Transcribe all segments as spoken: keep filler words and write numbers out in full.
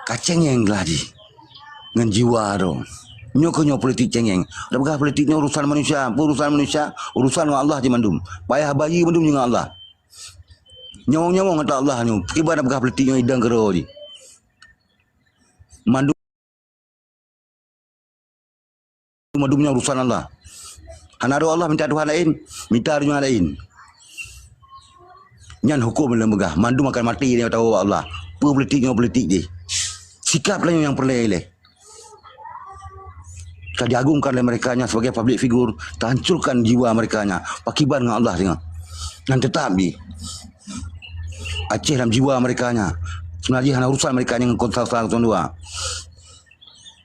Ka cengeng lah jih ngon jiwa droe. Nyoe keuh nyoe politik cengeng. Dak peugah politik nyoe urusan manusia, peue urusan manusia, urusan ngon Allah jih mandum. Payah bayeue mandum nyoe ngon Allah. Nyawöng-nyawöng ata Allah nyoe. Kiban dak peugah politik nyoe idang keudroe jih. Mandum Mandum nyan urusan Allah. Hana roh Allah mita Tuhan laén, mita donya laén. Nyan huköm lôn peugah, mandum akan maté nyoe tawoe bak Allah. Peue politik nyoe politik jih. Sikap lah nyoe nyang peureulée ilée. Ka diagungkan lé mereka nyan sebagai public figure, tahancurkan jiwa mereka nyan. Pakiban ngon Allah singoh. Nyan teutap jih. Aceh lam jiwa mereka nyan. Sebenarnya hana urusan mereka nyan ngon kontra-kontra dua.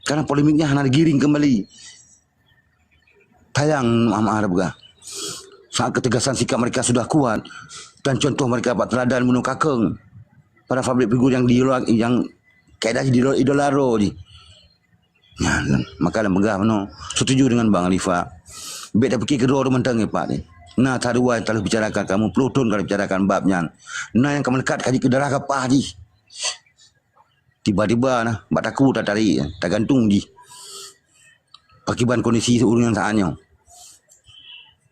Karena polemiknya hana digiring kembali. Tayang maaf-maaf peugah. Saat ketegasan sikap mereka sudah kuat dan contoh mereka bak teladan bunoe kakeng pada public figure yang di luar, yang kaedah di luar idola roh jih. Nyan, maka lôn peugah bunoe, setuju dengan Bang Alifa. Bèk tapikir keudroe mantong ngipak ni. Na taruai talu bicarakan kamu puluh thon ka bicarakan bab nyan. Na nyang ka meulekat ka jikeudarah gapah jih. Tiba-tiba nah, bak takue tatarék, tagantung jih. Pakiban kondisi ureueng nyang saat nyoe.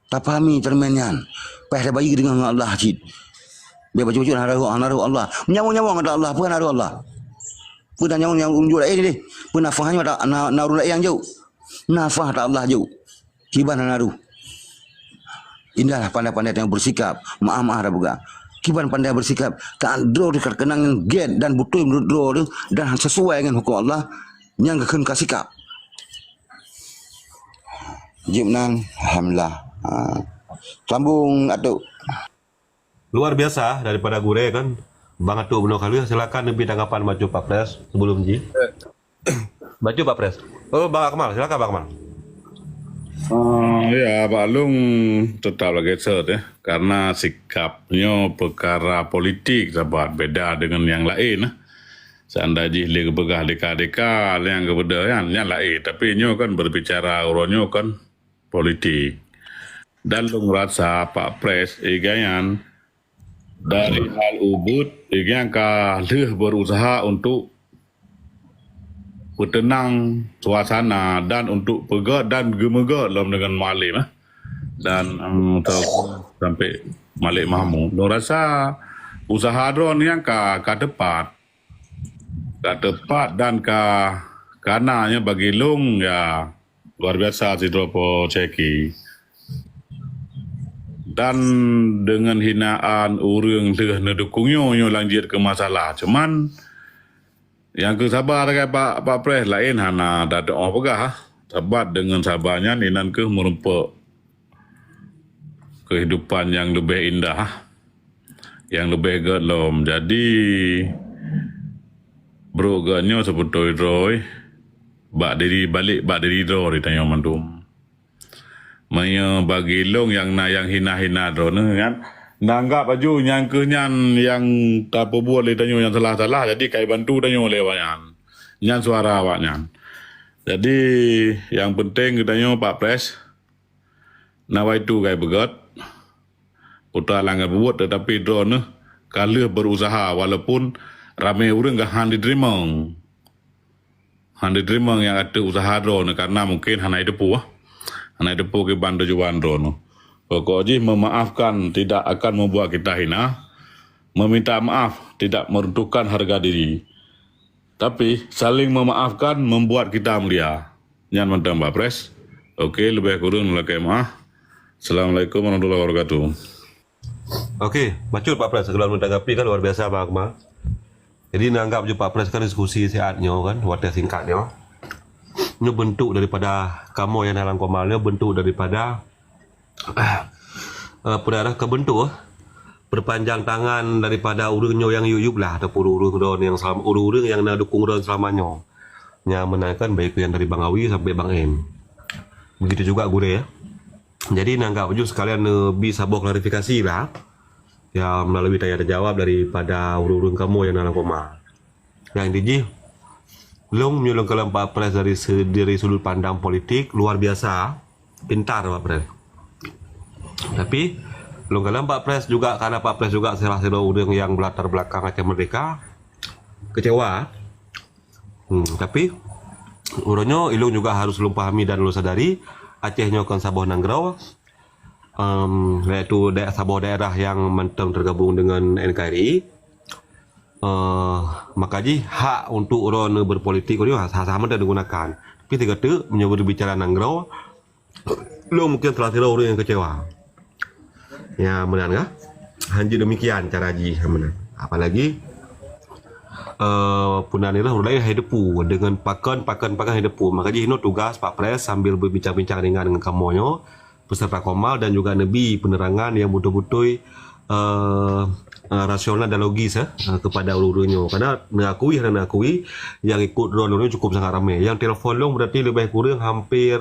Tapahami ceureumen nyan. Payah tabayeue deungon Allah cit. Bèk bacut-bacut hana roh, hana roh Allah. Meunyawa-nyawa ngon Allah, peue hana roh Allah? Peue na nyawa nyang unjuk laén deh? Peue nafah nyoe na, na ureueng laén nyang jok? Nafah ata Allah jok. Kiban hana roh. Indahlah pandai-pandai tanyoe bersikap. Maaf-maaf dah peugah. Kiban pandai bersikap. Ka droe teuh ka keunong nyang gèt dan beutôi meunurot droe teuh dan sesuai ngon huköm Allah nyang geukheun ka sikap. Jeuet meunan, alhamdulillah. Ha. Sambung, Atuk. Luar biasa daripada gurèe kan. Bang Atuk bunoe ka lheueh, silakan neubi tanggapan bacut Pak Pres sebelum jih. Bacut Pak Pres. Oh, Bang Akmal, silakan Bang Akmal. Ah, ya, Pak Long tetap lagèe set ya. Karena sikap nyoe peukara politik saban beda dengan yang lain. Seandai jih lé geupeugah deka-deka nyang geupeudeuh nyan, nyan laén. Tapi nyoe kan berbicara uroe nyoe kan politik. Dan lôn rasa Pak Pres igai nyan dari hal ubit igai nyan ka lheueh berusaha untuk peuteunang suasana dan untuk peugèt dan geumeugèt lom deungon Malik eh. Dan um, sampai Malik Mahmud. Lôn rasa usaha droe nyan ka ka tepat. Ka tepat dan ka kana nyoe bagi lôn ya luar biasa sidroe po Cheki. Dan dengan hinaan ureueng lheueh neudukung nyoe nyoe lang jeuet keu masalah. Cuman nyang keu saba sagai Pak Pak Pres laén hana dadoe peugah. Sabat dengan saba nyan inan keuh meurumpok kehidupan yang lebih indah, yang lebih gèt lom. Jadi brok gèt nyoe sebeutôi droe bak diri balik bak diri droe di tanyoe mandum. Meunyoe bagi lôn nyang na nyang hina-hina droeneuh kan, nanggap laju nyang keuh nyan nyang tapeubuet lé tanyoe nyang salah-salah, jadi kai bantu tanyoe lé awaknyan. Nyan suara awaknyan. Jadi nyang penting geutanyoe Pak Pres, na waitu kai beugèt, putra langgai bubuet tetapi droeneuh ka lheueh berusaha walaupun ramé ureueng ka han jiteurimong. Han jiteurimong nyang ateueh usaha droeneuh karena mungkin hana jiteupeue. Hana jiteupeue kiban tujuan droeneuh. Pokok jih memaafkan tidak akan membuat kita hina. Meminta maaf tidak meruntuhkan harga diri. Tapi saling memaafkan membuat kita mulia. Nyan mantong Pak Pres. Oke, lebih kurang lakèe maaf. Assalamualaikum warahmatullahi wabarakatuh. Oke, bacut Pak Pres sebelum menanggapi kan luar biasa Bang Akmal. Jadi neanggap je Pak Pres kan diskusi siat nyoe kan, watèe singkat nyoe. Nyoe bentuk daripada kamoe nyang dalam koma nyoe bentuk daripada eh, apa dah ke bentuk eh, perpanjang tangan daripada ureueng nyoe nyang yup-yup lah ataupun ureueng-ureueng droe nyang selama ureueng-ureueng nyang na dukung droe selama nyoe. Nyang meunan kan baik nyang dari Bang Awi sampai Bang En. Begitu juga gurèe ya. Jadi neanggap ju sekalian neubi saboh klarifikasi lah ya melalui tanya dan jawab daripada ureueng-ureueng kamoe nyang dalam koma. Nyang dijih lôn meunyoe lôn kalon Pak Pres dari dari sudut pandang politik luar biasa pintar Pak Pres. Tapi lôn kalon Pak Pres juga karena Pak Pres juga salah sidroe ureueng yang berlatar belakang Aceh Merdeka kecewa Hmm, tapi uroe nyoe ilong juga harus lôn pahami dan lôn sadari, Aceh nyoe kon saboh nanggroe, em, yaitu daerah, saboh daerah yang mantong tergabung dengan N K R I. Eh, maka jih hak untuk uroe nyoe berpolitik uroe nyoe hak, hak sama dan digunakan. Tapi sigoe teuk meunyoe berbicara nanggroe, lôn mungkin salah sidroe ureuëng nyang kecewa. Ya, meunan kah? Hanjeuet demikian cara jih meunan. Apalagi eh puna nirah ureuëng lain hai depu dengan pakon pakon pakon hai depu. Maka jih inoe tugas Pak Pres sambil berbincang-bincang ringan dengan kamoe nyoe peserta Komal dan juga neubi penerangan yang beutôi-beutôi eh, eh, rasional dan logis eh, eh, kepada ureuëng-ureuëng nyoe. Karena neukui hana neukui yang ikut droe nyoe cukup sangat ramai. Yang telepon lôn berarti lebih kurang hampir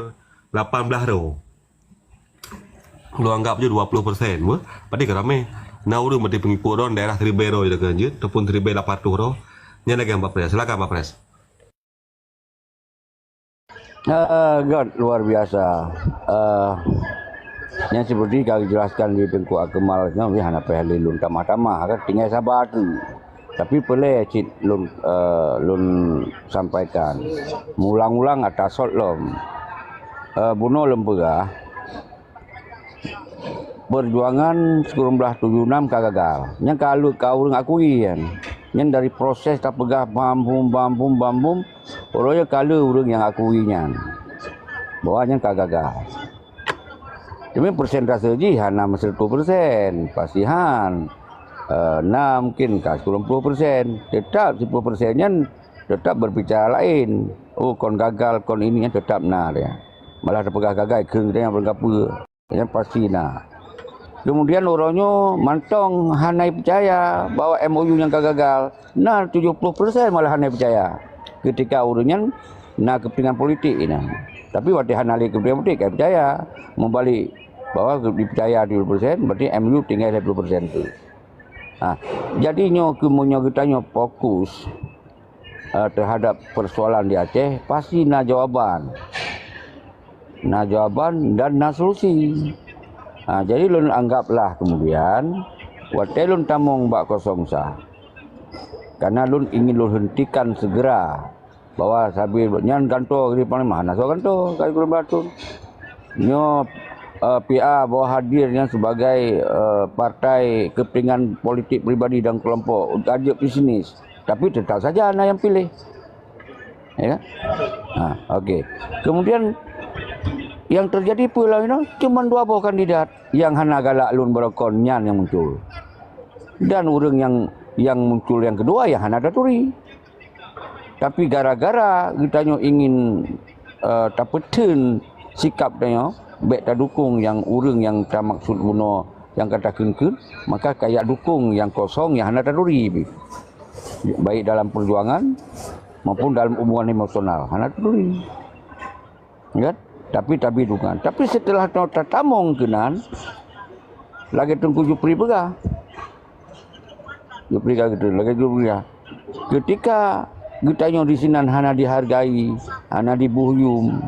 lapan belas droe. Lôn anggap je dua puluh persen pun, berarti ka ramai. Na ureuëng berarti pengikut droe daerah seribu droe je dah kelanjut ataupun seribu lapan ratus droe. Nyan lagi Pak Pres. Silakan Pak Pres. Ah, God, luar biasa. Ah, yang seperti ka dijelaskan di Teungku Akmal nyoe, hana payah lé lôn tamah-tamah kan, tinggai saba tu. Tapi peulée cit lôn, eh, lôn sampaikan. Mulang-ulang ata sot lom. Eh, bunoe lôn peugah, perjuangan sikureueng blaih tujoh enam ka gagal. Nyan ka lheueh ka ureuëng akui nyan. Nyan dari proses tapeugah bam bum, bam bum, bam bum, uroe nyoe ka lheueh ureuëng nyang akui nyan bahwa nyan ka gagal. Tapi persentase jih hana meuseureutôh persen, pasti han. Eh, na mungkin ka sikureueng ploh persen. Tetap sikureueng ploh persen nyan tetap berbicara lain. Oh, kon gagal, kon ini nyan tetap na dia. Malah tapeugah gagal, kheun geutanyoe nyang paleng kapeue. Nyan pasti na. Kemudian uroe nyoe mantong hana peucaya bahwa M O U nyang ka gagal. Na tujoh ploh persen malah hana peucaya ketika ureuëng nyan na kepentingan politik inan. Tapi watée hana lé kepentingan politik, ka peucaya. Meubalek bahwa dipeucaya tujoh ploh persen, berarti M O U tinggai lhée ploh persen tu. Ha, jadi nyoe keu meunyoe geutanyoe fokus eh, terhadap persoalan di Aceh, pasti na jawaban. Na jawaban dan na solusi. Ha, jadi lôn anggaplah kemudian, watée lôn tamong bak kosong sa, karena lôn ingin lôn hentikan segera bahwa sabe nyan gantoe di Panglima, hana soe gantoe, ka sikureueng blaih thon. Nyoe eh, P A bahwa hadir nyan sebagai eh, partai kepentingan politik pribadi dan kelompok, untuk ajak bisnis. Tapi tetap saja na nyang piléh. Ya kan? Ha, okey. Kemudian yang terjadi peue lom inoe? Cuma dua boh kandidat yang hana galak lôn barokon nyan yang muncul. Dan ureuëng yang yang muncul yang kedua yang hana taturi. Tapi gara-gara geutanyoe ingin eh, tapeutheun sikap tanyoe, bék tadukong nyang ureuëng nyang tamaksud bunoe nyang ka takheun-kheun, maka kajak dukong nyang kosong nyang hana taturi pih. Baik dalam perjuangan maupun dalam hubungan emosional, hana taturi. Kan? Tapi tabi dukungan. Tapi setelah ta-, tatamong keunan, lagée Teungku Jupri peugah. Jupri ka geutreun, lagée Jupri ya. Ketika geutanyoe di sinan hana dihargai, hana dibuhyum,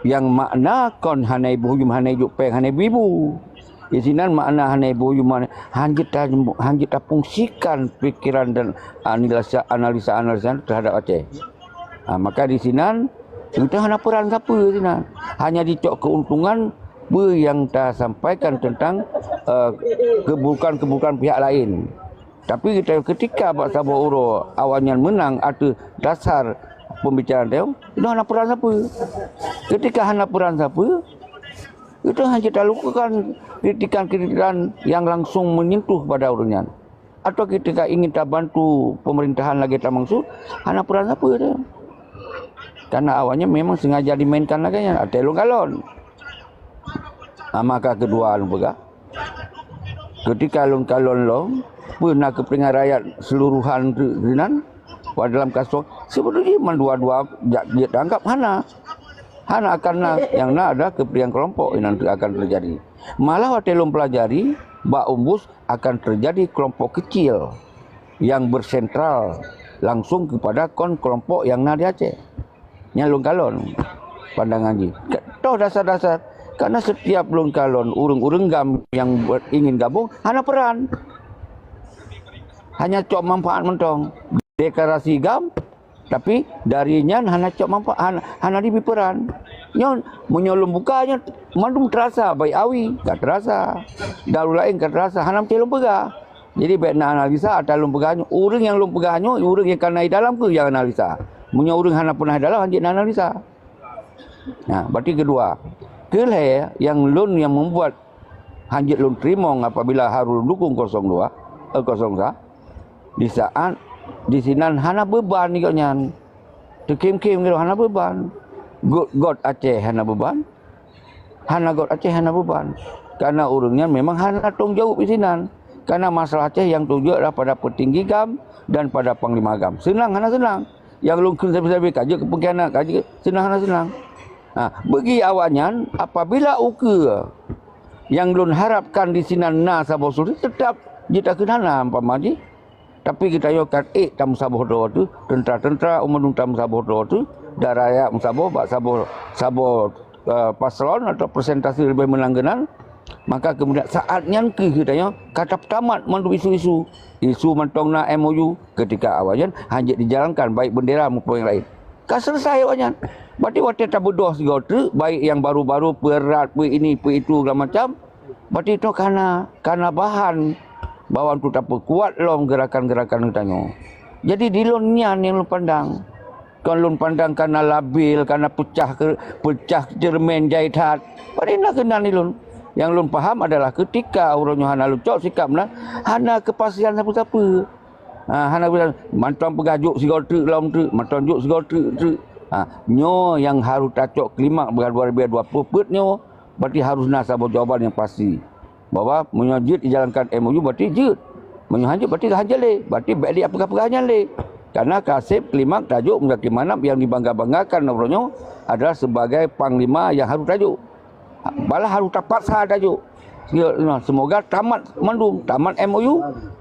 yang makna kon hana ibuhyum, hana ijok péng, hana ibu-ibu. Di sinan makna hana ibuhyum, hana, hanjeuet ta-, hanjeuet tapungsikan pikiran dan analisa, analisa-analisa terhadap Aceh. Ha, maka di sinan, kita hana peran siapa di sinan. Hanya dicok keuntungan peue nyang tasampaikan tentang eh, keburukan-keburukan pihak lain. Tapi kita ketika bak saboh uroe awaknyan menang ateueh dasar pembicaraan teu, itu hana peran siapa. Ketika hana peran siapa, itu hanya kita lakukan kritikan-kritikan yang langsung menyentuh pada ureuëng nyan. Atau kita ingin tabantu pemerintahan lagée tamaksud, hana peran siapa teu. Karena awaknyan memang sengaja dimainkan lagée nyan, ateueh lôn kalon. Ha, maka keudua lôn peugah, ketika lôn kalon lom, peue na kepentingan rakyat seluruhan tu, tu nan, pada dalam kasus, sebetulnya mandua-dua jak, jak tangkap hana. Hana akan na, yang na ada kepentingan kelompok yang nanti akan terjadi. Malah watée lôn pelajari, bak umbus akan terjadi kelompok kecil yang bersentral langsung kepada kon kelompok yang na di Aceh. Nyan lôn kalon pandangan jih. Toh dasar-dasar, karena setiap lôn kalon ureuëng-ureuëng GAM yang ber-, ingin gabung hana peran. Hanya cok manfaat mantong. Deklarasi GAM, Tapi dari nyan hana cok manfaat, hana, hana jibi peran. Nyoe meunyoe lôn buka nyoe mandum terasa, baik awi ka terasa, daru laén ka terasa, hana meusti lôn peugah. Jadi bèk na analisa atra lôn peugah nyoe. Ureueng nyang lôn peugah nyoe, ureueng nyang ka na di dalam kheueh nyang analisa. Meunyoe ureueng hana peunah di dalam, hanjeuet na analisa. Nah, berarti kedua, keulhèe nyang lôn nyang membuat hanjeuet lôn teurimong apabila harôh dukung kosong dua, eh, kosong sa, di saat di sinan hana beuban gobnyan. Teukhém-khém gobnyan hana beuban. Göt-göt Aceh hana beuban. Hana göt Aceh hana beuban. Karena ureueng nyan memang hana tanggung jaweueb di sinan. Karena masalah Aceh nyang tanggung jaweueb adalah pada peutinggi GAM dan pada panglima GAM. Seunang hana seunang. Nyang lôn kheun sabe-sabe ka jeuet keu pengkhianat, ka jeuet seunang hana seunang. Ha, bagi awaknyan, apabila ukeue nyang lôn harapkan di sinan na saboh solusi, teutap jitakheun hana umpama jih. Tapi geutanyoe ka ék tameusaboh droe teuh, teuntara-teuntara umat tameusaboh droe teuh, dan rakyat meusaboh bak saboh, saboh, eh, paslon atau presentasi leubeh meunang geunan, maka kemudian saat nyan keuh geutanyoe ka tapeutamat mandum isu-isu. Isu mantong na M O U, ketika awaknyan hanjeuet dijalankan, baik bendera maupun yang lain. Ka selesai awaknyan. Berarti watèe tabeudoh sigoe treuk, baik nyang baru-baru, peue rad, peue ini, peue itu, segala macam, berarti itu kana, kana bahan bahwa untuk tapeukuat lom gerakan-gerakan geutanyoe. Jadi di lôn nyan nyang lôn pandang. Kon lôn pandang kana labil, kana peucah ke, peucah ceureumen jai that. Berarti na keunan di lôn. Nyang lôn paham adalah ketika uroe nyoe hana lôn cok sikap meunan, hana keupastian sapeue-sapeue. Ha, hana bisa mantong peugah jok sigoe treuk lom treuk, mantong jok sigoe treuk treuk. Ha, nyoe nyang harôh tacok klimak bak dua ribu dua puluh peuet nyoe, berarti harôh na saboh jawaban nyang pasti. Bahwa meunyoe jeuet dijalankan M O U, berarti jeuet. Meunyoe hanjeuet, berarti hanjeuet lé. Berarti bèk lé peugah-peugah nyan lé. Karena ka sép klimak tajok Muzakir Manaf nyang dibangga-banggakan uroe nyoe adalah sebagai panglima nyang harôh tajok. Malah harôh tapaksa tajok. Semoga tamat mandum, tamat M O U,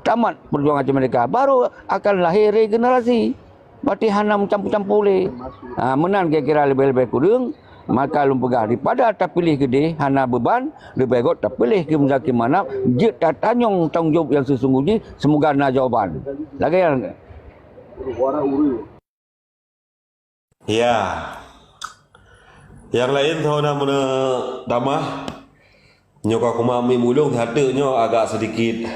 tamat perjuangan Aceh Merdeka. Baru akan lahé regenerasi. Berarti hana meucampur-campur lé. Ha, meunan kira-kira leubeh-leubeh kureueng, maka lôn peugah, daripada tapiléh keudeh hana beuban, leubeh göt tapiléh keu Muzakir Manaf, jeuet tatanyong tanggông jaweueb nyang seusunggoh jih, semoga na jawaban. Lagèe nyan. Ya. Nyang laén soe na meutamah? Nyoe ka kuma mi mulông, sateuk nyoe agak sedikit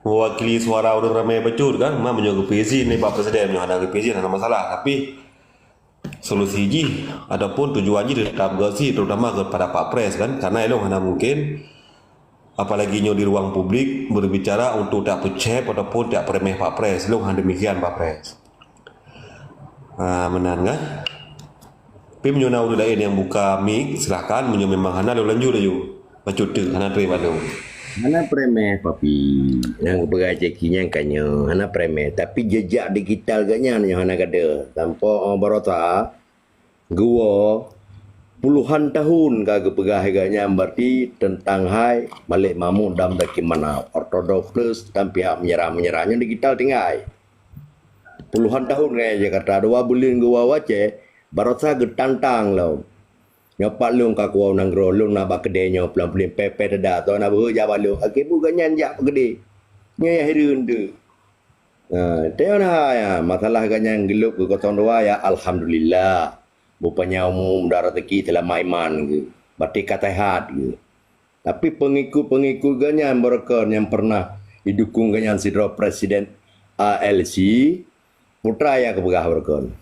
mewakili suara ureueng ramé bacut kan. Memang meunyoe geupeu izin lé Pak Presiden, meunyoe hana geupeu izin hana masalah. Tapi solusi jih ataupun tujuan jih tetap geusi, terutama kepada Pak Pres kan. Karena ilông hana mungkin, apalagi nyoe di ruang publik, berbicara untuk tak peucép ataupun tak peuremeh Pak Pres. Ilông hana demikian Pak Pres. Ha, meunan kan? Tapi meunyoe na ureueng laén nyang buka mic, silahkan. Meunyoe memang hana, lôn lanjut laju. Bacut teuk, hana trép anu. Hana peuremeh, Papi. Nyang geupeugah Jackie nyan ka nyoe, hana peuremeh. Tapi jejak digital geuh nyan nyang hana gadôh. Sampoe, oh, baroesa geuwoe puluhan tahun ka geupeugah geuh nyan, berarti teuntang hai Malik Mahmud dan Muzakir Manaf, Ortodok Plus dan pihak meunyeurah-meunyeurah nyan digital tinggai. Puluhan tahun raya Jakarta, dua buleuen geuwoe u Aceh, baroesa geutantang lom. Nyoe pat lôn ka kuwoe u nanggroe, lôn na bak keudè nyoe pulan-pulan pèh-pèh teuda, soe na beuhe jak bak lôn, akhé buet geuh nyan jak bak keudè. Nyoe nyang hireuen teuh. Ha, teuh na hai, ha, masalah geuh nyan geulôp keu kosong dua, ya alhamdulillah. Bupanyang umu, mudah rezeki, seulamat iman geuh. Batin ka seuhat geuh. Tapi peungikut-peungikut geuh nyan, barokon nyang pernah jidukong geuh nyan sidroe presiden A L C, putra nyang geupeugah barokon.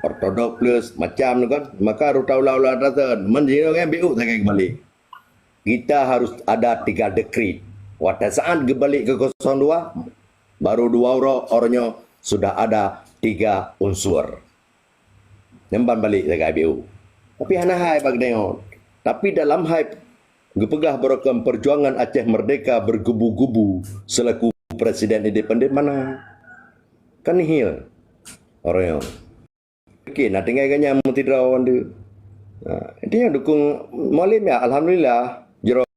Ortodok Plus, macam tu kan. Maka rot ulang-ulang teuk, man jinoe kan B U sagai keubalek. Kita harus ada tiga dekrit. Watèe saat geubalek keu kosong dua, baru dua uroe, uroe nyoe sudah ada tiga unsur. Nyan ban balek sagai B U. Tapi hana hai bak geutanyoe. Tapi dalam hai geupeugah barokon perjuangan Aceh Merdeka bergebu-gebu selaku presiden independen mana? Kan nihil. Uroe nyoe. Oke, na tinggai geuh nyan meusidroe wan deuh. Ha, intinya dukong Mualem ya, alhamdulillah. Jroh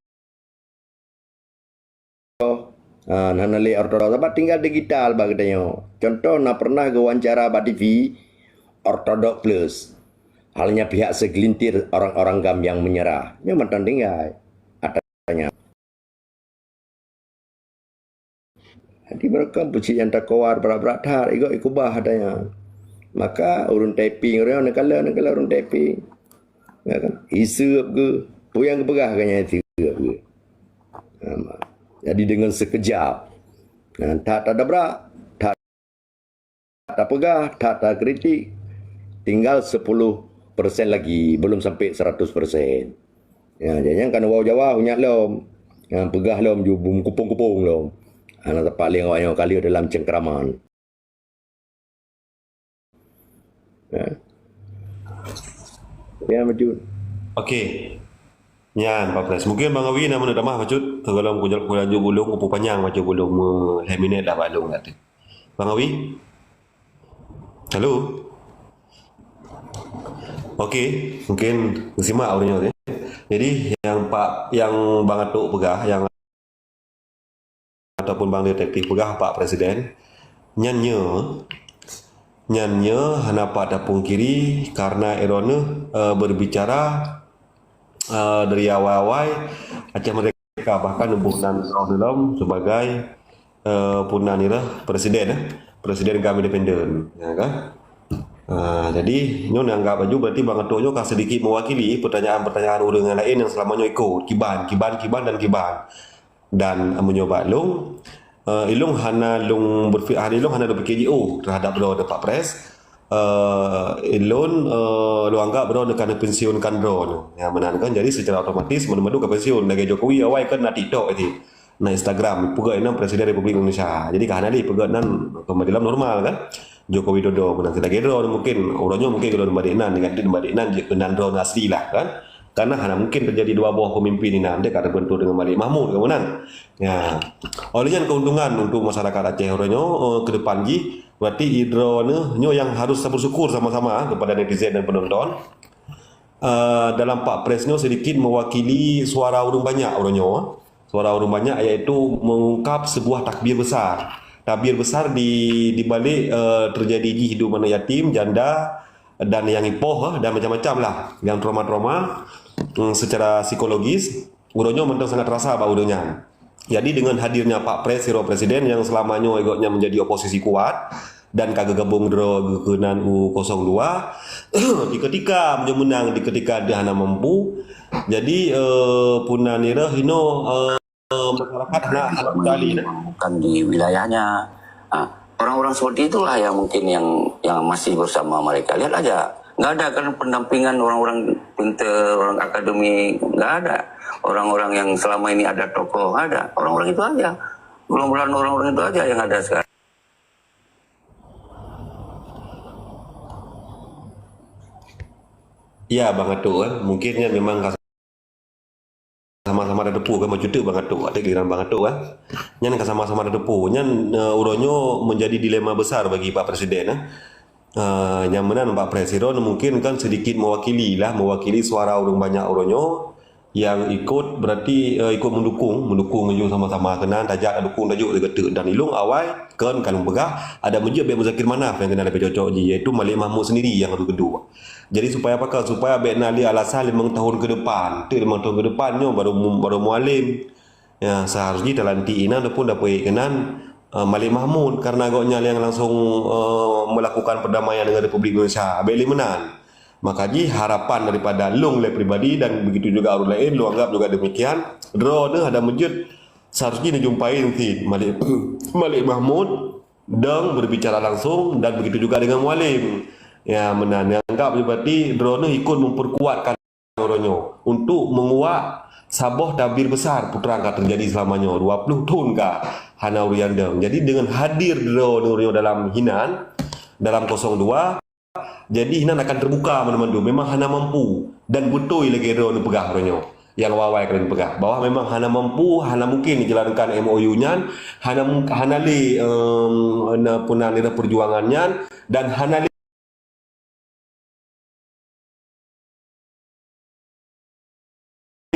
Ah, hana lé ortodok, sabab tinggai digital bak geutanyoe. Contoh, na pernah geuwawancara bak T V, Ortodok Plus. Hanya pihak segelintir orang-orang GAM yang menyerah. Nyoe mantong tinggai. Atra nyan. Jadi, barokon peucit nyang takowa brat-brat that, igoe ikubah atra nyan. Maka ureuëng typing, ureuëng neukalon, neukalon ureuëng typing. Ya kan? Iseup ke, peue nyang geupeugah kan nyang iseup ke. Ha, jadi dengan sekejap. Nah, that tadabrak, that tapeugah, that takritik, tinggal sepuluh persen lagi, belum sampai seratus persen. Ya, jadi nyang kan wau Jawa, unyak lom. Nyang peugah lom, ju bum kupung-kupung lom. Hana tepat lé awak nyoe kali dalam cengkraman. Ya. Ya, maju. Okey. Nyan, Pak Pres. Mungkin Bang Awi na meuneuk tamah bacut, teugohlom ku laju ulông, ku panyang bacut ulông, lhèe minèt dah bak lông dah tu. Bang Awi? Halo? Okey, mungkin geusimak ureueng nyoe. Jadi, nyang Pak, nyang Bang Atok peugah, nyang ataupun Bang Detektif peugah Pak Presiden, nyan nyoe, nyan nyoe hana pat tapungkiri karena droeneuh, eh, berbicara, eh, dari awai-awai Aceh Merdeka, bahkan bunoe lom sebagai, eh, peue nan nyoe, presiden, eh, presiden GAM independen, ya kan? Ah, jadi, nyoe neuanggap laju berarti Bang Atok nyoe ka sedikit mewakili pertanyaan-pertanyaan ureueng nyang laén nyang selama nyoe ikot, kiban, kiban, kiban, dan kiban. Dan meunyoe bak lông, eh, ilông hana lông berfi-, hana, ilông hana berpikir jiôh terhadap droe Pak Pres. Eh, ilôn, eh, lôn anggap droe ka neupensiunkan droe nyoe. Ya, meunan kan. Jadi, secara otomatis, mandum-mandum ka pensiun. Lagèe Jokowi awai kan na TikTok itu. Na Instagram. Peugah inan Presiden Republik Indonesia. Jadi, ka hana lé peugah nan keumadam normal kan. Joko Widodo meunan. Lagèe droe mungkin, uroe nyoe mungkin droe balik nan, ingat balik nan jeuet keunan droe asli lah kan. Karena hana mungkin terjadi dua boh pemimpin inan, dia ka terbentuk dengan Malik Mahmud, kan, meunan. Ya. Oleh nyan keuntungan untuk masyarakat Aceh uroe nyoe, eh, ke depan jih, berarti droeneuh nyoe yang harus bersyukur sama-sama kepada netizen dan penonton. Eh, dalam Pak Pres nyoe sedikit mewakili suara ureueng banyak uroe nyoe. Suara ureueng banyak iaitu mengungkap sebuah takbir besar. Takbir besar di, di balik, eh, terjadi jih hidup anak yatim, janda, dan yang ipoh, eh, dan macam-macam lah. Yang trauma-trauma, mm, secara psikologis, uroe nyoe mantong sangat terasa bak ureueng nyan. Jadi, dengan hadirnya Pak Pres, sidroe presiden yang selama nyoe gobnyan menjadi oposisi kuat dan ka geugabong droe keunan u kosong dua, di ketika meunyoe meunang, di ketika dia hana mampu, jadi, eh, peue nan nyoe, hino, eh, masyarakat hana, hana peduli, bukan di wilayahnya. Ah, orang-orang seperti itulah yang mungkin yang, yang masih bersama mereka. Lihat aja, nggak ada kan pendampingan orang-orang pintar, orang akademi, nggak ada. Orang-orang yang selama ini ada tokoh, nggak ada. Orang-orang itu aja. Gerombolan orang-orang itu aja yang ada sekarang. Ya, Bang Atok, eh. Mungkin nyan memang ka sama-sama tateupeue kan, bacut teuk Bang Atok, até giliran Bang Atok kan. Nyan ka sama-sama tateupeue. Nyan, eh, uroe nyoe menjadi dilema besar bagi Pak Presiden, eh. Eh, nyang meunan Pak Presiden mungkin kan sedikit mewakili lah, mewakili suara ureueng banyak uroe nyoe yang ikut, berarti, eh, ikut mendukung, mendukung laju sama-sama keunan tajak dukung tajak sigoe teuk. Dan ilông awai kan ka lôn peugah, adak meujeuet bak Muzakir Manaf nyang keunan leubeh cocok jih, yaitu Malik Mahmud sendiri nyang harus geuduek. Jadi supaya apa kan? Supaya bèk na lé alasan limong tahun ke depan. Teuk limong tahun ke depan nyoe baru mu-, baru Mualem. Ya, seharusnya talantik inan ataupun dapeuék keunan, eh, Malik Mahmud karena gobnyan nyang langsung, eh, melakukan perdamaian dengan Republik Indonesia. Bèk lé meunan. Maka jih harapan daripada lôn lé pribadi dan begitu juga ureueng laén, lôn anggap juga demikian. Droeneuh adak meujeuet seharusnya neujumpai nanti Malik, Malik Mahmud dan berbicara langsung dan begitu juga dengan Mualem. Ya, meunan. Nyang anggap berarti droeneuh ikut memperkuatkan uroe nyoe untuk menguak saboh tabir besar peue nyang ka terjadi selama nyoe dua puluh thon ka hana ureueng nyang dong. Jadi dengan hadir droeneuh uroe nyoe dalam hinan, dalam kosong dua, jadi hinan akan terbuka mandum-mandum. Memang hana mampu dan beutôi lagèe droeneuh peugah uroe nyoe. Nyang awai-awai ka lôn peugah bahwa memang hana mampu, hana mungkin dijalankan M O U nyan, hana mung-, hana lé, em, na peue nan nyoe perjuangan nyan dan hana lé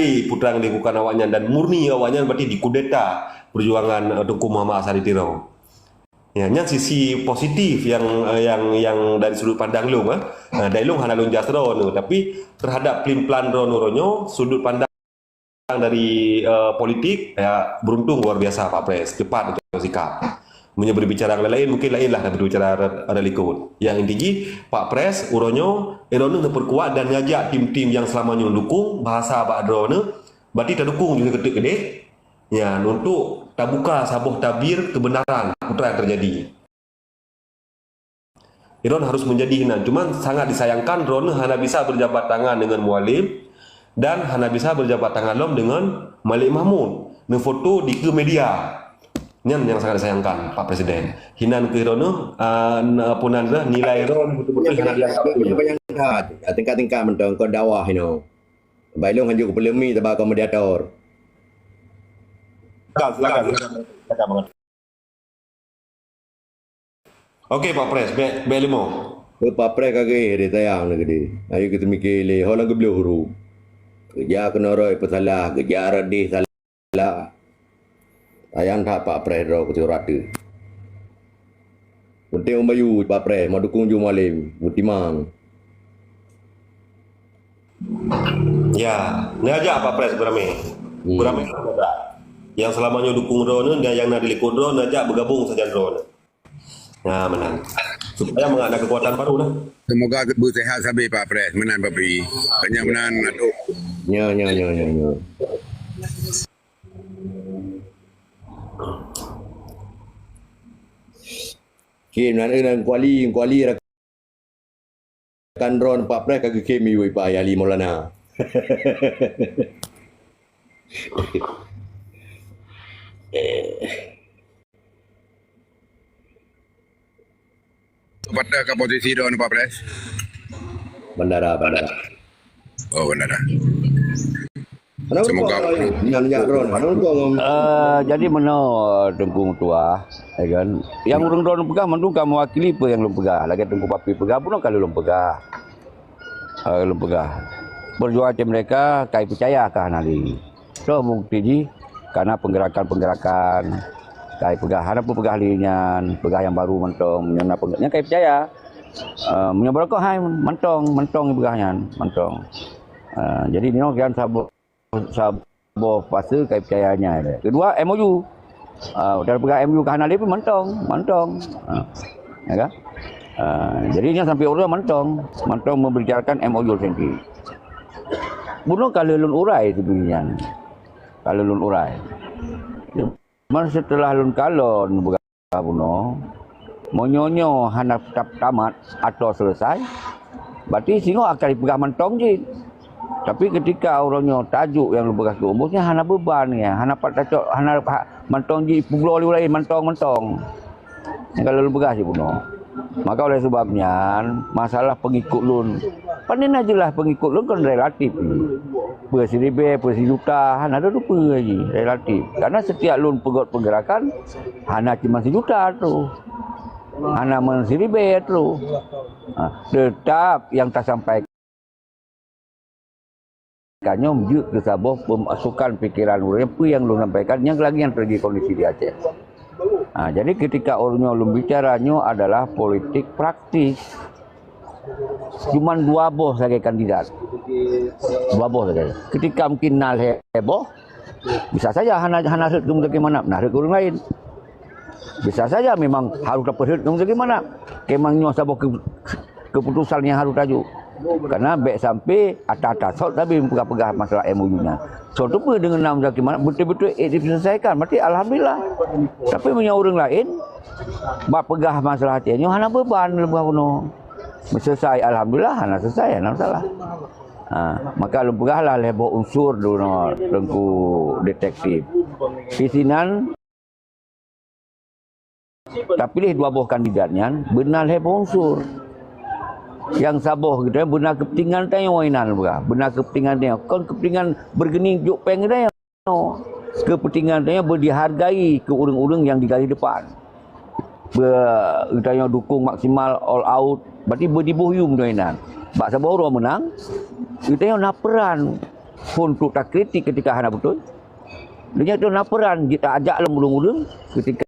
peue nyang dilakukan awaknyan dan murni awaknyan berarti dikudeta perjuangan, eh, Teungku Muhammad Hasan di Tiro. Ya, nyan sisi positif yang, eh, yang, yang dari sudut pandang lôn, eh. Nah, dari lôn hana lôn jas droeneuh, tapi terhadap plan-plan droeneuh uroe nyoe, sudut pandang dari, eh, politik, ya, beruntung luar biasa Pak Pres, cepat untuk sikap. Meunyoe berbicara lain, mungkin lain lah berbicara ada likot. Yang inti jih, Pak Pres, uroe nyoe, droeneuh neupeukuat dan ngajak tim-tim yang selama nyoe dukung bahasa bak droeneuh, berarti tadukung juga ketik kedeh. Ya, untuk tabuka saboh tabir kebenaran, apa yang terjadi. Droeneuh harus menjadi hinan. Cuman sangat disayangkan, droeneuh hana bisa berjabat tangan dengan Mualem dan hana bisa berjabat tangan lom dengan Malik Mahmud. Neufoto di ke media. Nyan yang sangat disayangkan, Pak Presiden. Hinan keu droeneuh, ah, na-, apa nan keuh, nilai droeneuh betul-betul hana dianggap. Tingkat-tingkat mantong keu dakwah inoe. Bailong hanjeuet keu polemik taba keu moderator. Silakan, silakan, silakan. Okey, Pak Pres, bèk, bèk leumo. Pak Pres ka geuh deh sayang lagèe deh. Ayo kita mikir lé, ho lagèe geubloe huru. Keujak keunoe rot peusalah, keujak rot deh salah. Sayang that Pak Pres droe keu surat teuh. Penting Ong Bayu, Pak Pres, mau dukung ju Mualem, beutimang. Ya, neujak Pak Pres beurami. Hmm. Beurami neujak. Yang selama nyoe dukung droeneuh dan yang na di likot droeneuh, neujak bergabung sajan droeneuh. Nah, menang. Supaya mangat na kekuatan baru lah. Semoga beusehat sabe Pak Pres, meunan Pak Pi. Banyak meunan, aduh. Nyo, nyo, nyo, nyo, nyo. Kim nan, eh, nan kuali, kuali rakan droen Pak Pres ka geukim yue Pak Ali Maulana. Patah ka posisi droen Pak Pres? Bandara, bandara. Oh, bandara. Semoga. Nyan jak droen, hana lupa ngom. Eh, jadi meunoe Teungku Meutuah, ya kan? Yang ureueng droen peugah mandum ka mewakili peue yang lôn peugah. Lagèe Teungku Papi peugah, bunoe ka lôn peugah. Eh, lôn peugah. Perjuangan mereka kai peucaya ka hana lé. Soe bukti jih? Karena penggerakan-penggerakan kai peugah, hana peue peugah lé nyan, peugah nyang baru mantong, nyan na peugah, nyan kai peucaya. Eh, meunyoe barokon hai mantong, mantong peugah nyan, mantong. Eh, jadi nyoe kian saboh, saboh fase kai peucaya nyan. Kedua, M O U. Ah, dan peugah M O U ka hana lé pun mantong, mantong. Ah, ya kan? Ah, jadi nyan sampai ureueng mantong, mantong membicarakan M O U sendiri. Bunoe ka lheueh lôn urai sibeunyan. Ka lheueh lôn urai. Cuma setelah lôn kalon bunoe, meunyoe nyoe hana tap-, tamat atau selesai, berarti singoh akan jipeugah mantong jih. Tapi ketika uroe nyoe tajuk nyang lôn peugah keu umbus nyan hana beuban nyan, hana pat tacok, hana ha-, mantong jih publoe lé ureueng laén mantong-mantong. Nyang ka lôn peugah cit bunoe. Maka oleh sebab nyan, masalah pengikut lôn, panen na jeulaih pengikut lôn kon relatif. Peue siribèe, peue sijuta, hana ada rupa jih, relatif. Karena setiap lôn peugöt pergerakan, hana cuma sijuta tu. Hana meusiribèe tu. Ha, tetap nyang tasampaikan nyoe jeuet keu saboh pemasukan pikiran ureueng, peue nyang lôn sampaikan, nyang lagèe nyang teujadi kondisi di Aceh. Ha, jadi ketika ureueng nyoe lôn bicara nyoe adalah politik praktis. Cuman dua boh sagai kandidat. Dua boh sagai. Ketika mungkin na lhèe boh, bisa saja hana, hana rhot keu Muzakir Manaf, na rhot keu ureueng laén. Bisa saja memang harus tapeurhot keu Muzakir Manaf. Kemang nyoe saboh ke-, keputusan nyang harus tajuk. Karena bèk sampai ata-ata sot tapi peugah-peugah masalah M O U nyan. Soe teupeu deungon na Muzakir Manaf beutôi-beutôi ék diselesaikan. Berarti alhamdulillah. Tapi meunyoe ureueng laén bak peugah masalah Aceh nyoe hana beuban leubeh bunoe. Meuselesai alhamdulillah, hana selesai hana masalah. Ha, maka lôn peugah lah lhèe boh unsur dulu Teungku Detektif. Di sinan tapiléh dua boh kandidat nyan beuna lhèe boh unsur. Nyang saboh geutanyoe beuna keupeuntingan tanyoe inan lôn peugah. Beuna keupeuntingan tanyoe, kon keupeuntingan beureugueng jok péng geutanyoe. Keupeuntingan tanyoe beu dihargai keu ureueng-ureueng nyang di garis depan. Beu geutanyoe dukung maksimal, all out, berarti beu diboh yum tanyoe inan. Bak saboh uroe meunang, geutanyoe na peuran phôn untuk takritik ketika hana beutôi. Lheuh nyan tanyoe na peuran jeuet taajak lom ureueng-ureueng ketika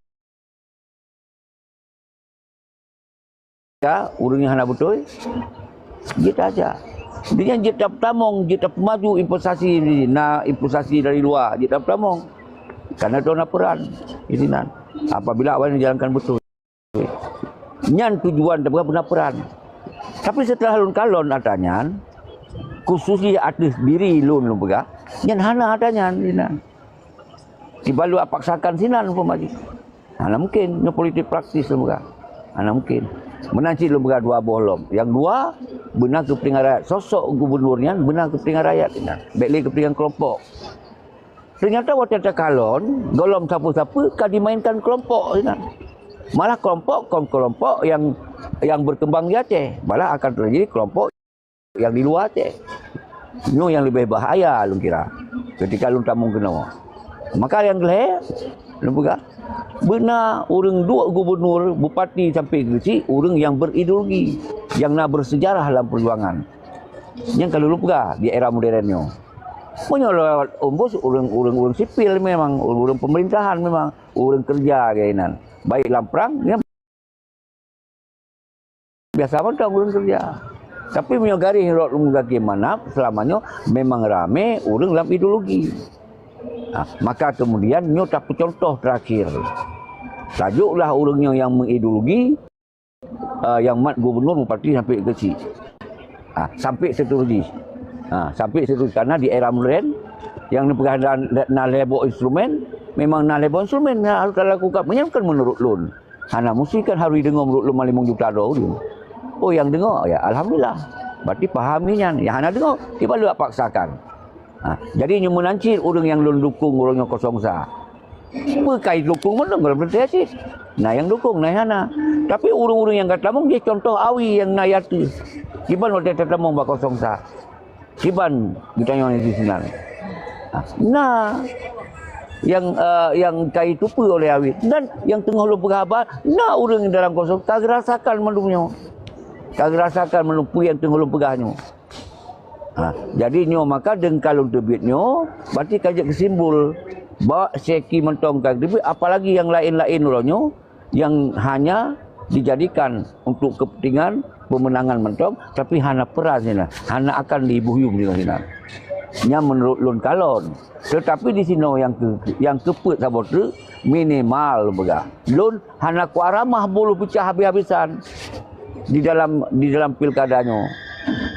ka ureueng nyang hana beutôi, jeuet taajak. Di nyan jeuet tapeutamong, jeuet tapeumaju investasi, na investasi dari luwa, jeuet tapeutamong. Karena droe na peuran di sinan. Apabila awaknyan jalankan beutôi. Nyan tujuan tapeugah beuna peran. Tapi setelah lôn kalon atra nyan, khususi ateueh diri lôn, lôn peugah, nyan hana atra nyan sinan. Tiba lôn paksakan sinan umpama jih. Hana mungkin, nyoe politik praktis lôn peugah. Hana mungkin. Meunan cit lôn peugah dua boh lom. Nyang dua, beuna keupeuntengan rakyat. Sosok gubunur nyan beuna keupeuntengan rakyat sinan. Bék lé keupeuntengan kelompok. Teunyata watée takalon, gohlom sapeue-sapeue ka dimainkan kelompok sinan. Malah kelompok kon kelompok yang, yang berkembang di Aceh, malah akan terjadi kelompok yang di luar Aceh. Nyoe yang lebih bahaya lôn kira ketika lôn tamong keunoe. Maka nyang lhée, lôn peugah, beuna ureuëng duek gubunur, bupati sampai keu geuchik, ureuëng yang berideologi, yang na bersejarah dalam perjuangan. Nyang ka lôn peugah di era modern nyoe. Meunyoe lewat umbus ureuëng-ureuëng sipil memang, ureuëng pemerintahan memang, ureuëng kerja keunan. Baik lam prang, ya, biasa mantong ureuëng kerja. Tapi meunyoe garéh rot Unggu Zaki Manaf, selama nyoe memang ramé ureuëng lam ideologi. Ha, maka kemudian nyoe tapeucontoh terakhir. Tajuklah ureuëng nyoe yang mengideologi, eh, yang mat gubernur, bupati sampai ke si. Ha, sampai seterusnya. Ha, sampai seterusnya. Karena di era modern, yang dipeugah na, na lhée boh instrumen, memang na lhée boh instrumen yang harus dilakukan. Meunyoe kan menurut lôn. Hana musti kan harus deungoe menurut lôn lima juta droe. Oh, yang deungoe, ya, alhamdulillah. Berarti pahami nyan. Yang hana deungoe, tiba lewat paksakan. Ha, jadi nyoe meunan cit ureuëng nyang lôn dukung ureuëng nyoe kosong sa. Peue ka dukung mantong gohlom teuntée cit. Na nyang dukung, na nyang hana. Tapi ureuëng-ureuëng nyang ka tamong jih contoh awi nyang na yatu. Kiban watée tatamong bak kosong sa. Kiban geutanyoe di sinan. Ha, na yang, eh, yang ka jitupeue oleh awi. Dan yang teungoh lôn peugah haba, na ureuëng dalam kosong ka geurasakan mandum nyoe. Ka geurasakan mandum peue nyang teungoh lôn peugah nyoe. Ha, jadi nyoe maka deungon ka lôn teubiet nyoe, berarti ka jeuet keu simbol bahwa Syeki mantong ka teubiet, apalagi nyang laén-laén uroe nyoe nyang hanya dijadikan untuk kepentingan pemenangan mantong, tapi hana peran sinan, hana akan dibuhyum sinan. Nyan menurut lôn kalon. Tetapi di sinoe nyang keu-, nyang keupeuet saboh treuk minimal lôn peugah. Lôn hana kuaramah bulu pecah habis-habisan di dalam, di dalam pilkada nyoe.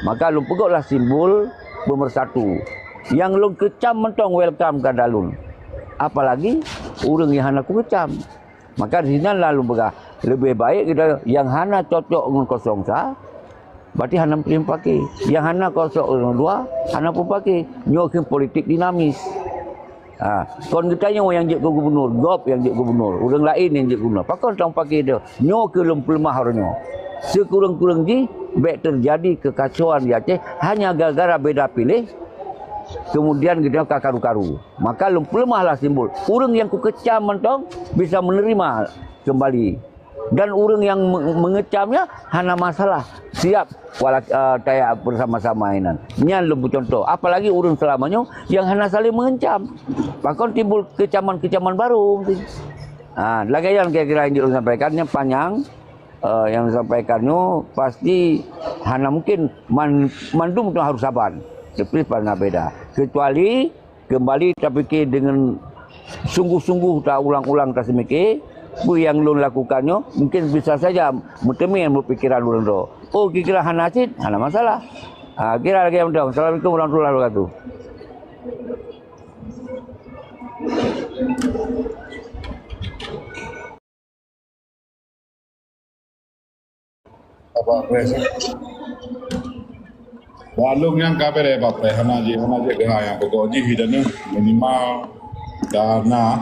Maka lôn peugoklah simbol pemersatu. Nyang lôn keucam mantong welcome keu atra lôn. Apalagi ureuëng nyang hana kukeucam. Maka di sinan lah lôn peugah, leubeh baik kita nyang hana cocok ngon kosong sa, berarti hana meupaké. Nyang hana kosong dua, hana meupaké. Nyoe keuh politik dinamis. Ha, kon geutanyoe nyang jeuet keu gubernur, gob nyang jeuet gubernur, ureuëng laén nyang jeuet gubernur. Pakon tameupaké dia? Nyoe keuh lôn peuleumah uroe nyoe. Sikureueng-kureueng jih bék teujadi keukacauan di Aceh hanya gara-gara beda piléh, kemudian geutanyoe ka karu-karu. Maka lôn peuleumahlah simbol. Ureuëng nyang kukeucam mantong bisa meuneurima keumbali. Dan ureuëng nyang me-, meungeucamnya hana masalah, siap wala-, eh, tajak bersama-sama inan. Nyan lôn peucuntoh. Apalagi ureuëng seulama nyoe nyang hana saléng meungeucam. Pakon timbul keucaman-keucaman barô meusti. Ha, lagée nyan kira-kira nyang jeuet lôn sampaikan, nyang panyang, eh, nyang lôn sampaikan nyoe pasti hana mungkin man-, mandum tu harus saban. Tapi pernah beda. Kecuali keumbali tapike deungon sungguh-sungguh, taulang-ulang, taseumike, peue nyang lôn lakukan nyoe mungkin bisa saja meuteumé bak pikeran ulôn droe. Oh, kira hana cit, hana masalah. Ha, kira lagée nyan mantong. Assalamualaikum warahmatullahi wabarakatuh. Pak Pres. Walong nyang ka bereh Pak Pres, hana jih, hana jih keuhai nyang pokok jih ida neuh minimal dana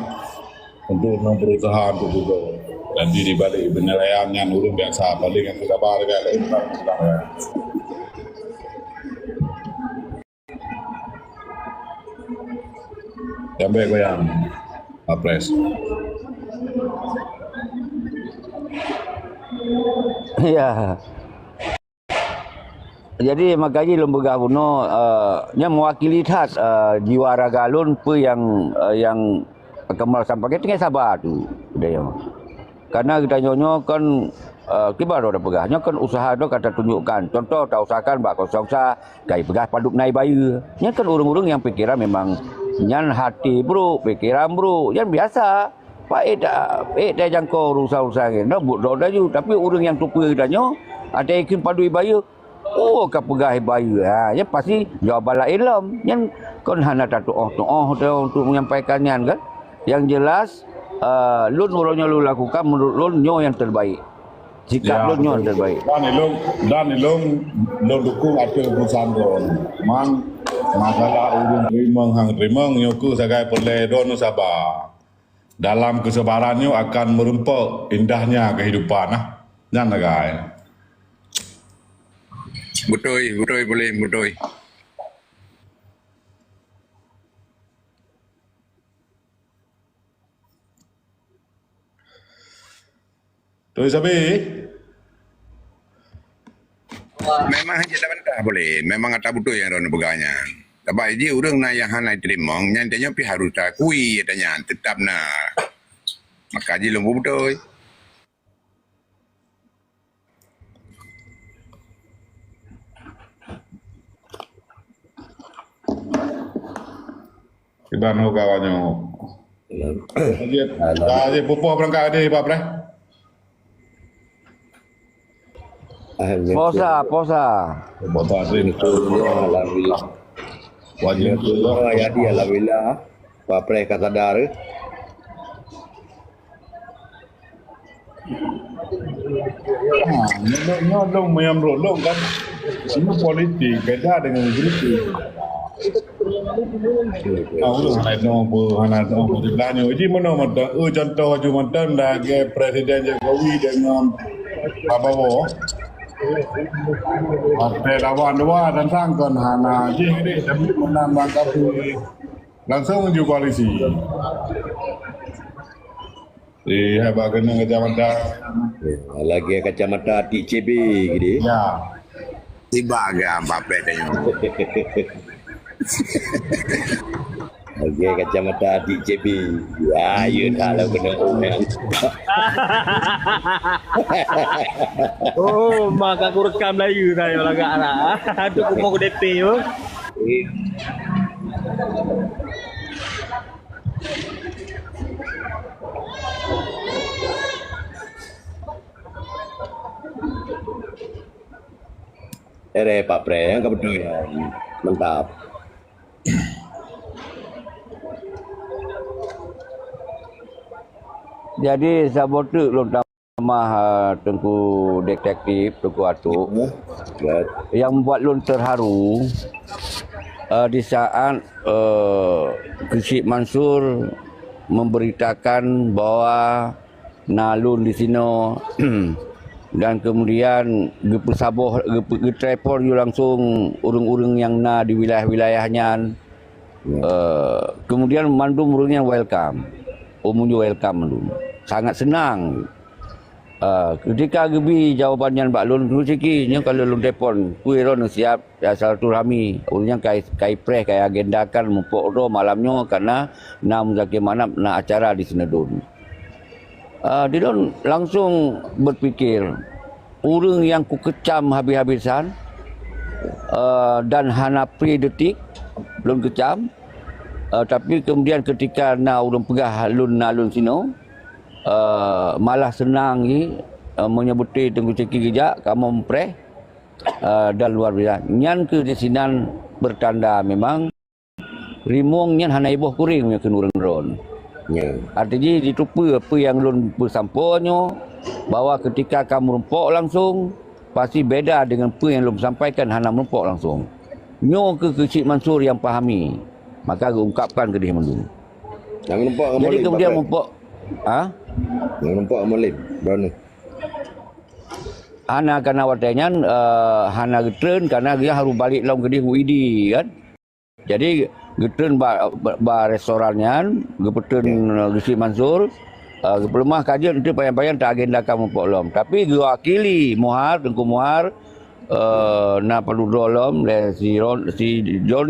untuk memberusaha untuk duduk. Jadi di balik penilaian nyan ureuëng biasa, paling nyang teugabar dekat lain. Jambai goyang. Pak Pres. Ya. Jadi, makajih lôn peugah bunoe, eh, nyan mewakili that, eh, jiwa raga lôn peue nyang, eh, nyang Kamal sampaikan tinggai sabar tu. Karena geutanyoe nyoe kan, eh, kiban droe peugah, nyoe kan usaha droe ka tatunjukkan. Contoh, tausahakan bak kosong sa, kai peugah padub nai bayeue. Nyan kan ureuëng-ureuëng nyang pikeran memang nyan hati brok, pikeran brok. Nyan biasa. Paét, ah, ék tajangkau urusan-urusan laén. Nah, buet droe laju. Tapi ureuëng nyang tupeue geutanyoe, até ikheun padub ibayeue. Oh, ka peugah ibayeue. Ha, nyan pasti jawaban laén lom. Nyan kon hana tatuoh-tuoh teu untuk menyampaikan nyan kan. Yang jelas, eh, lôn uroe nyoe lôn lakukan menurut lôn nyoe yang terbaik. Sikap lôn nyoe yang terbaik. Dan ilong, dan ilong, lôn dukung ateueh keputusan droe. Man, masalah ureuëng teurimong hang teurimong nyoe keuh sagai peureulée droe saba. Dalam kesabaran nyoe akan meureumpok indahnya kehidupan, nah. Nyan sagai. Beutôi, beutôi, boleh, beutôi. Toi sabe? Memang hana tabantah boleh. Memang ata beutôi nyang droeneuh peugah nyan. Sabab jih ureuëng na nyang hana teurimong, nyan tanyoe pih harôh taakui ata nyan, teutap na. Maka jih lôn peubeutôi. Kiban ho kawan nyoe. Halo. Aje, aje pupoh beurangkat deh, Pak Preh. Posa, posa. Posa deh. Alhamdulillah. Wajib tu lah. Ya, dia alhamdulillah. Pak Preh ka sadar. Ha, nyoe, nyoe lôn meunyoe lôn kan, ini politik beda dengan kritik. Ha, ulôn hana teupeue, hana teupeue. Tanya uji mana mantong, eh, contoh uji mantong lagèe Presiden Jokowi dengan Prabowo. Partai lawan dua tantang kon hana jih deh, tapi menang bangkapi langsung uji koalisi. Eh, hai bak keuneuk kacamata. Ya, lagèe kacamata atik C B gitu. Ya. Tiba ke ampat pet tengok. Lagèe kacamata atik C B. Ya, ya dah lah kena. Oh, maka aku rekam lah ya dah ya lagak lah. Aduh, aku mau ke D P tu. Eh. Ereh Pak Pre, nyang ka beutôi nyan. Mantap. Jadi, saboh teuk lôn tamah, eh, Teungku Detektif, Teungku Atuk. Ya. Yang membuat lôn terharu, eh, di saat, eh, Keuchik Mansur memberitakan bahwa na lôn di sinoe, dan kemudian geupeusaboh, geupeu-, geutelepon ju langsung ureuëng-ureuëng nyang na di wilayah-wilayah nyan. Ya. Eh, kemudian mandum ureuëng nyan welcome. Oh, meunyoe welcome mandum. Sangat senang. Eh, ketika geubi jawaban nyan bak lôn, lôn siki, nyoe ka lôn telepon, peue droeneuh siap, ya, silaturahmi. Ureuëng nyan kai, kai preh, kai agendakan muphom droe malam nyoe, karena na Muzakir Manaf, na acara di Senedon. Ah, di lôn langsung berpikir, ureuëng nyang kukecam habis-habisan, ah, dan hana pri detik lôn kecam, ah, tapi kemudian ketika na ureuëng peugah lôn na lôn sinoe, ah, malah seunang jih, ah, meunyoe beutôi Teungku Syekhi geujak, kamoe mupreh, ah, dan luar biasa. Nyan keuh di sinan bertanda memang Rimueng nyan hana iboh kuréng meunyoe kheun ureuëng droe. Ya. Arti jih jiteupeue peue nyang lôn peusampoe nyoe, bahwa keutika ka meurumpok langsong, pasti beda deungon peue nyang lôn sampaikan hana meurumpok langsong. Nyoe keuh Keuchik Mansur nyang pahami, maka geuungkapkan keudeh mandum. Nyang meurumpok ngon Jadi Molim, kemudian Bapak. Meurumpok, ha? Nyang meurumpok ngon Molim, droeneuh. Hana, karena watèe nyan, eh, hana geutreun, karena geuh harôh balek lom keudeh u Idi, kan? Jadi, geutreun ba, ba, ba restoran nyan, geupeuteun, Ya. eh, Geuchik Mansur, eh, geupeuleumah ka jeuet, enteuk payan-payan teuagendakan meurumpok lom. Tapi geuwakili Muhar, Teungku Muhar, eh, na padub droe lom, lé si Ron, si Joni, Jon,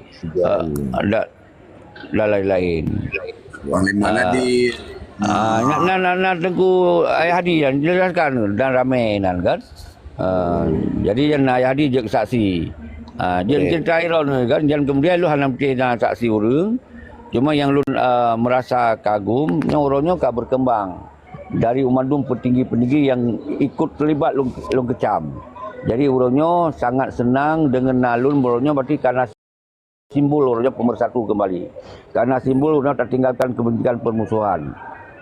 si Jon. eh, da-, dan lain-lain. Panglima Ah, Nadir. Ah, na, na, na, na Teungku Ayah Hadi yang jelaskan dan ramai nan kan. Ah, jadi yang Ayah Hadi jeuet saksi. Ah, jeuet Okey. cerita Iron kan, dan kemudian lu hana mungkin na saksi ureuëng. Cuma nyang lôn, eh, merasa kagum, nyoe uroe nyoe ka berkembang dari mandum petinggi-petinggi yang ikut terlibat lôn, lôn kecam. Jadi uroe nyoe sangat senang dengan na lôn uroe nyoe, berarti karena simbol uroe nyoe pemersatu kembali. Karena simbol uroe nyoe tertinggalkan kebencian permusuhan.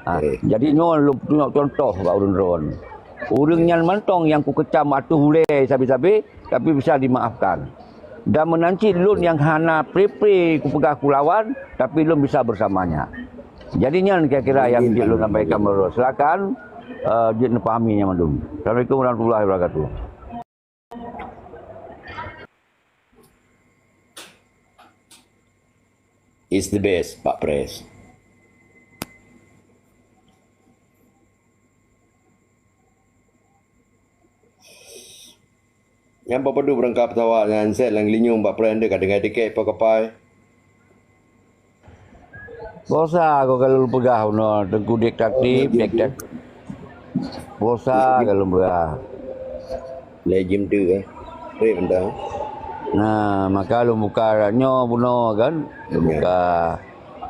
Ha, jadi nyoe lôn tunjuk contoh bak ulôn droen. Ureuëng nyan mantong nyang kukecam ateueh ulée sabe-sabe, tapi bisa dimaafkan. Dan meunan cit lôn nyang hana pre-pre kupeugah kulawan, tapi lôn bisa bersamanya. Jadi nyan kira-kira yang jeuet lôn sampaikan meulalu. Silakan, eh, jeuet neupahami nyang mandum. Assalamualaikum warahmatullahi wabarakatuh. Is the best, Pak Pres. Nyang papadub rangkap pesawat nyan set lam geulinyueng bak peureulee ka tinggai tiket pakapai. Bosa ko kalau peugah unoe Teungku diktatif, diktatif. Bosa kalau peugah. Lejim tu eh. Baik benda. Nah, maka lôn buka nyoe bunoe kan. Lôn buka.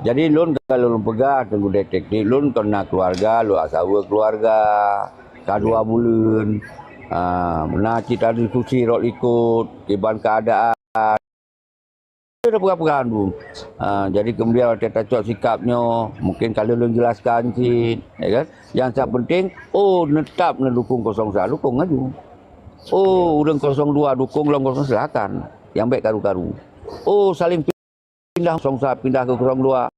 Jadi lôn kalau lôn peugah Teungku diktatif, lôn kena keluarga, lôn asawa keluarga. Ka dua buleuen. Ah, na cit diskusi rot likot, kiban keadaan. Ada peugah-peugah tu. Ah, jadi kemudian watée tacok sikap nyoe, mungkin kalau lôn jelaskan cit, ya kan? Yang terpenting, oh, tetap neudukung kosong satu, dukung laju. Oh, ureuëng kosong dua dukung lom kosong, silakan. Yang baik karu-karu. Oh, saling pindah kosong satu pindah ke kosong dua.